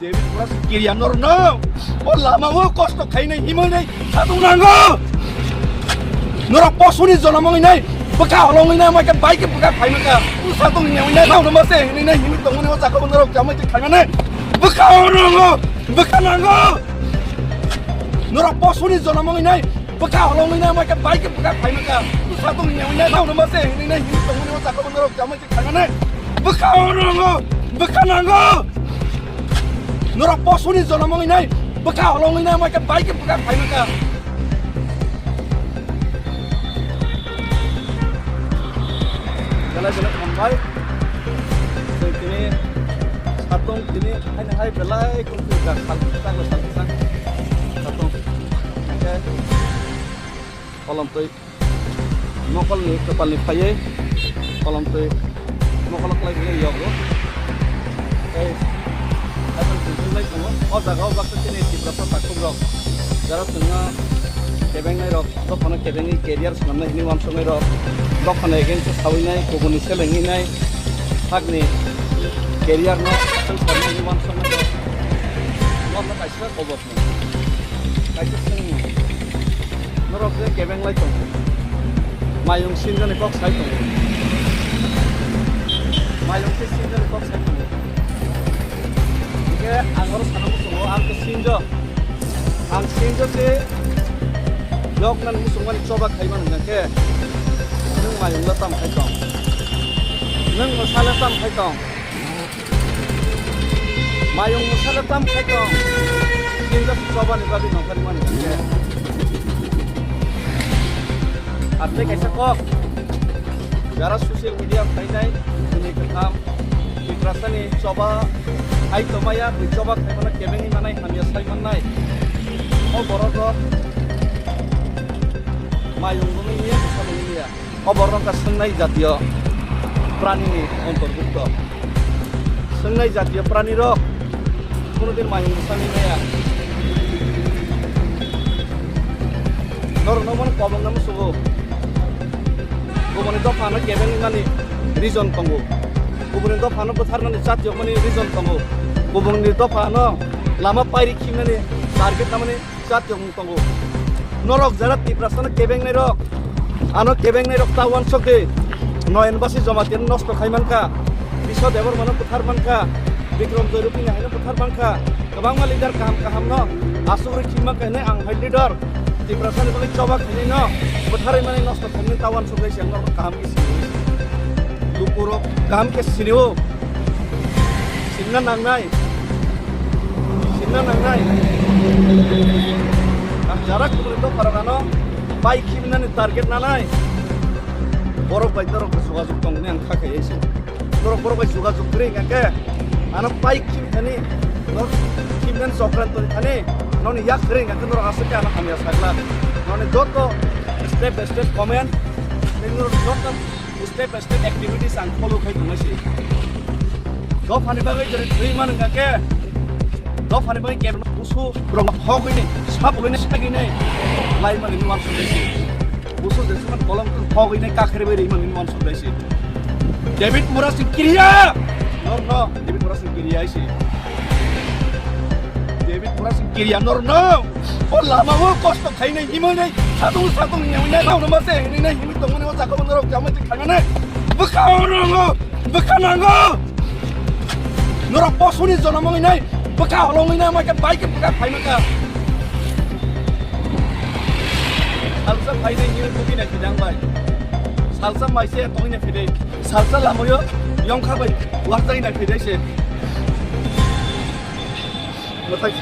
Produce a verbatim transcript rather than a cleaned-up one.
David Murasing kiriya norno o lama o kosto khainai himoi nai satung nango. Norok posuni jonom wngwi nai bwkha holong wngwi nai, omo khe bai khe bwkha khaimani kha. Satung wngwi nai, nang no mase hwnwi nai himwi tongmani o jaga o norok jamai khe khaimani bwkha o nango, bwkha nango. Norok posuni jonom wngwi nai bwkha holong wngwi nai, omo khe bai khe bwkha khaimani kha. Satung wngwi nai, nang no mase hwnwi nai himwi tongmani o jaga o norok jamai khe khaimani bwkha o nango, bwkha nango. Norok posuni jonom wngwi nai bwkha holong wngwi nai, omo khe bai khe bwkha khaimani kha. Belai belai hambai. Chwng tini satung tini haino hai belai kung kung jak sal kisa sal kisa satung. Hingke kolom twi mokolni kwpalni phaiwi kolom twi mokolo kwlai phaiwi yogo. Tei haikhe chwng twi lai tongo. O jaga o baksa chini Tiprasa takhuk rok jara chwngno kebengnai rok. Dophano kebengwi career swnamnai hwnwi uansuknai rok, dophano against o sawi nai, kubuni selengwi nai, hakni career no swng sarnai hwnwi uansuknai rok. Norno kaisa kobokno, kaisa swngmung. Norok je kebeng lai tongo, mayung sinjani kok sai tongo, mayung se sinjani kok sai tongo. Hingke ang oro sana muchungo, ang khe sinjo. Ang sinjo se yoknani muchungmani choba khaimani hingka khe nwng mayungno tam khai tong? Nwng mwsale tam khai tong? Mayung mwsale tam khai tong? Sinjo se chobani bagwi nongkhormani hingka khe. Atwlai kaisa kok. Jara social media phainai, bini kwtham, Tiprasani choba hai tomaya, bui choba khaimano kebengwi manai, hamya sai mannai. O borok rok mayung bumui ya, bwsa bumui ya. O borok rok swngna jatiyo pranini ontorbukto. Swngnai jatiyo pranirok kunudin mayung bwsani maya. Norokno mano kobongno musugo. Kubuni dophano kebengmani reason tongo. Kubuni dophano bwtharnani chatiyokmani reason tongo. Kubuni dophano lama pairi khimnani target namani chatiyokmung tongo. Norok jara Tiprasano kebengnai rok, ano kebengnai rok ta uansuk di. Noyan Basi Jamatia nosto khai mankha, Biswa Debbarmano bwthar mankha, Bikram Joy Rupini haino bwthar mankha, kwbangma leader kaham kaham no asugri khim mankha hinwi ang hai leader Tiprasani bagwi choba khainai no bwtharwi mani nosto khainai ta uansuk lai se ang norok kaham khe sini. Lukurok kaham khe sinio. Sinna nangnai. Sinna nangnai. Ang jara kubuni dopharok ano bai khibinani target nanai. Borok bai norok jogajog tongmani ang kha khaiyai se. Norok borok bai jogajog kwrwi hingkha khe ano bai khibithani, norok khibinani chokran tongthani, noni yak kwrwi hingkha khe norok aswk khe ano hamya sakla. Noni joto step by step comment, nini norok joto step by step activities ang follow khai tongnai se. Dophani bagwi jori thwi man wngkha khe, dophani bagwi kebeng busu rok phogwi ni, sap loi ni, sagwi ni, lai mani ni uansuk lai se. Busu je suman kolom tu phogwi ni, kakhre bai ri mani ni uansuk lai se. David Murasing kiriya! Nor no, David Murasing kiriya se. David Murasing kiriya nor no. O lama o kosto khainai himoi nai, satung satung himoi nai, nang no mase himoi nai, himoi tongmani o jaga o norok jamai twi khaimani. Bwkha o nango, bwkha nango. Norok posuni jonom wngwi nai, bwkha holongwi nai, omo khe bai khe bwkha khaimani kha. Salsa phainai himoi bugwi nai phidang bai. Salsa maise tongwi nai phidai. Salsa lamayo yongkha bai warjai nai phidai se. Mwtai.